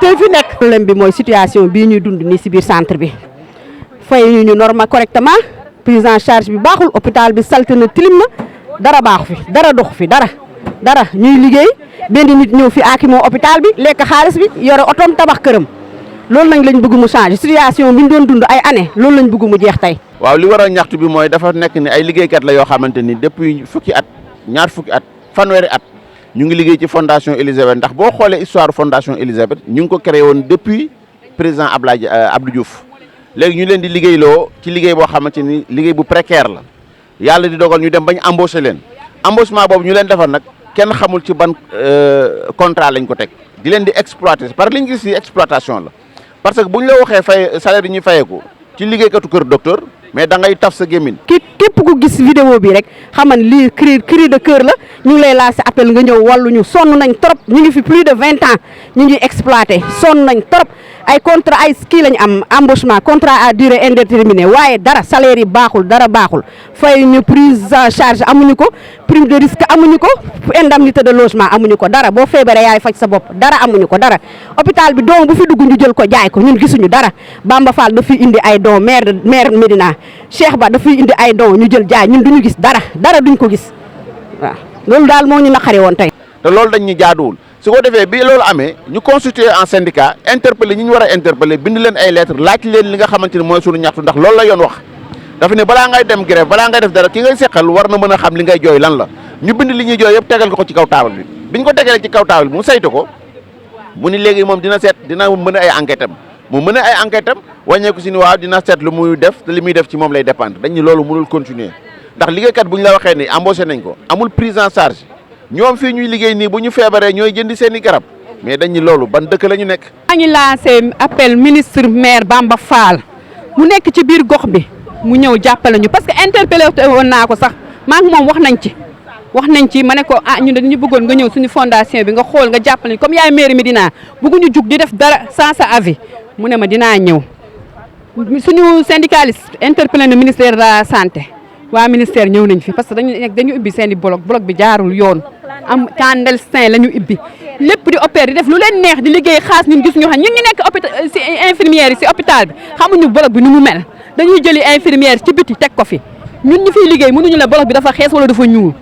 autorité fi nekk. problème bi mooy situation bii ñuy dund nii si biir centre bi fay ñu normal correctement prise en charge bi baaxul hôpital bi salte na tilim na dara baaxu fi dara dox fi dara ñuy liggéey benn nit ñëw fi aakimoo hôpital bi lekk xaalis bi yore otoom tabax këram loolu nag lañ bëgg mu changer situation bi ñu doon dund ay année loolu lañ bëgg mu jeex tey. waaw li waral ñaxtu bi mooy dafa nekk ni ay liggéeykat la yoo xamante ni depuis fukki at ñaar fukki at fanweeri at ñu ngi liggéey ci fondation Elisabeth ndax boo xoolee histoire fondation Elisabeth ñu ngi ko créé woon depuis président Abdou Diouf léegi ñu leen di liggéeyloo ci liggéey boo xamante ni liggéey bu précaire la yàlla di dogal ñu dem bañ embauché leen embauchement boobu ñu leen defar nag kenn xamul ci ban contrat lañ ko teg di leen di exploiter par li ñu gis ci exploitation la parce que bu ñu la waxee fay salaire yi ñuy fayeeku ci liggéeykatu kër docteur mais da ngay taf sa gémmiñ. képp ku gis vidéo bi rek xaman lii cri de cœur la ñu ngi lay lancé appel nga ñëw wàllu ñu sonn nañ trop ñu ngi fi plus de 20 ans ñu ngi exploité sonn nañ trop ay contrat ay kii lañ am embauchement contrat à durée indéterminée waaye dara salaire yi baaxul dara baaxul fay ñu prise en charge amuñu ko prime de risque amuñu ko indemnité de logement amuñu ko dara boo feebaree yaay faj sa bopp dara amuñu ko dara hôpital bi doom bu fi dugg ñu jël ko jaay ko ñun gisuñu dara Bamba Fall daf fiy indi ay don maire Médina Cheikh Ba daf fiy indi ay don ñu jël jaay ñun duñu gis dara duñ ko gis waaw loolu daal moo ñu naqari woon tey. te loolu dañ ñu jaaduwul su ko defee bi loolu amee ñu constituer en syndicat interpeller ñi ñu war a interpeller bind leen ay lettres laaj leen li nga xamante ni mooy suñu ñaxtu ndax loolu la yoon wax dafa ne balaa ngay dem grève balaa ngay def dara ki ngay seqal war na mën a xam li ngay jooy lan la ñu bind li ñuy jooy yëpp tegal ko ci kaw taabal bi biñ ko tegalee ci kaw taabal bi mu saytu ko mu ni léegi moom dina mën a ay enquête am mu mën a ay enquête am wàññeeku si ni waaw dina seet lu muy def te li muy def ci moom lay dépendre dañ ni loolu mënul continuer ndax liggéeykat bu ñu la waxee ni embauché nañ ko amul prise en charge ñoom fii ñuy liggéey nii bu ñu feebaree ñooy jëndi seen i garab mais dañ ni loolu ban dëkk la ñu nekk. maa ngi lancé appel ministre maire Bamba Fall mu nekk ci biir gox bi mu ñëw jàppale ñu parce que interpellé woon naa ko sax maa ngi moom wax nañ ci ma ne ko ñun dañu bëggoon nga ñëw suñu fondation bi nga xool nga jàppale ñu comme yaay maire Médina bëgguñu jug di def dara sans sa avis mu ne ma dinaa ñëw suñu syndicaliste interpellé na ministère de la santé waa ministère ñëw nañ fi parce que dañu ubbi seen i bloc bi jaarul yoon am clandestin la ñu ubbi lépp di opérer di def lu leen neex di liggéey xaas ñun gisuñu xam ñun ñu nekk hôpital si infirmière yi si hôpital bi xamuñu bloc bi nu mu mel dañuy jëli infirmière ci biti teg ko fi ñun ñu fiy liggéey mënuñu la bloc bi dafa xees wala dafa ñuul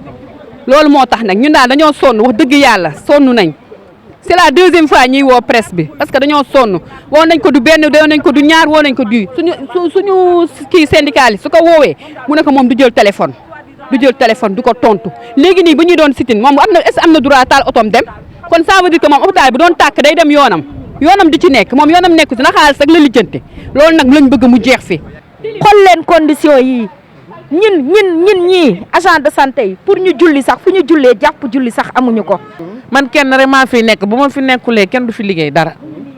loolu moo tax nag ñun daal dañoo sonn wax dëgg yàlla sonn nañ c'est la deuxième fois ñuy woo presse bi parce que dañoo sonn woo nañ ko du benn woo nañ ko du ñaar woo nañ ko du suñu kii syndicaliste su ko woowee mu ne ko moom du jël téléphone du ko tontu léegi nii bu ñuy doon sitin moom am na droit taal otoom dem kon ça veut dire que moom hôpital bi doon tàkk day dem yoonam di ci nekk moom yoonam nekku si na xaalis rek la lijjanti loolu nag lañ bëgg mu jeex fi xool leen condition yi ñin ñii agent de santé yi pour ñu julli sax fu ñu jullee jàpp julli sax amuñu ko. man kenn rek maa fi nekk bu ma fi nekkulee kenn du fi liggéey dara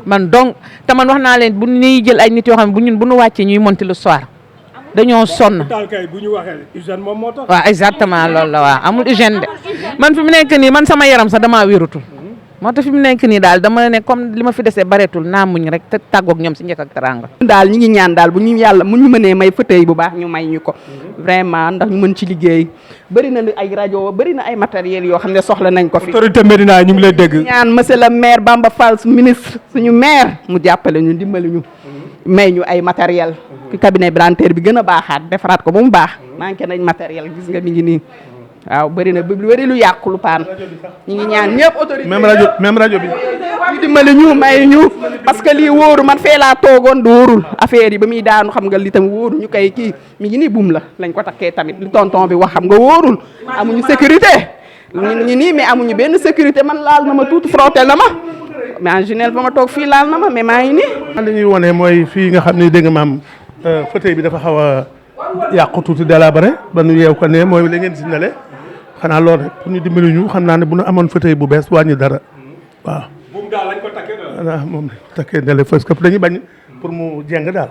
man donc te man wax naa leen bu ñuy jël ay nit yoo xam ne bu ñu wàccee ñuy monter le soir dañoo sonn. bu ñu waxee hygiène moom moo tax. waaw exactement loolu la waaw amul hygiène de man fi mu nekk nii man sama yaram sax damaa wérutul moo tax fi mu nekk nii daal dama ne comme li ma fi desee bareetul naa muñ rek te tàggoog ñoom si njëkk ak teranga daal ñu ngi ñaan daal bu ñu yàlla mu ñu mënee may fauteuil bu baax ñu may ñu ko vraiment ndax ñu mën ci liggéey bëri na ay rajo bëri na ay matériel yoo xam ne soxla nañ ko fi. autorité Médina ñu ngi lay dégg. ñaan monsieur le maire Bamba Fall su ministre suñu maire mu jàppale ñu dimbali ñu may ñu ay matériel ki cabinet dentaire bi gën a baaxaat defaraat ko ba mu baax manqué nañ matériel gis nga mi ngi nii waaw bëri na bëri lu yàqu lu paan ñu ngi ñaan ñëpp autorité même rajo bi ñu dimbali ñu may ñu parce que lii wóoru man fee laa toogoon du wóorul affaire yi ba muy daanu xam nga li tam wóoru ñu koy kii mi ngi nii buum la lañ ko takkee tamit li tonton bi wax xam nga wóorul amuñu sécurité ñu ngi nii mais amuñu benn sécurité man laal na ma tuuti frotté na ma mais en général ba ma toog fii laal na ma mais maa ngi nii li ñuy wone mooy fii nga xam ne dégg nga maam fauteuil bi dafa xaw a yàqu tuuti délabré ba nu yeew ko ne mooy la ngeen si nele xanaa loolu rek pour ñu dimbali ñu xam naa ne bu ñu amoon fauteuil bu bees wàññi dara waaw. buum daal lañ ko takkee daal. moom lañ ko takkee ne la parce que dañuy bañ pour mu jeng daal.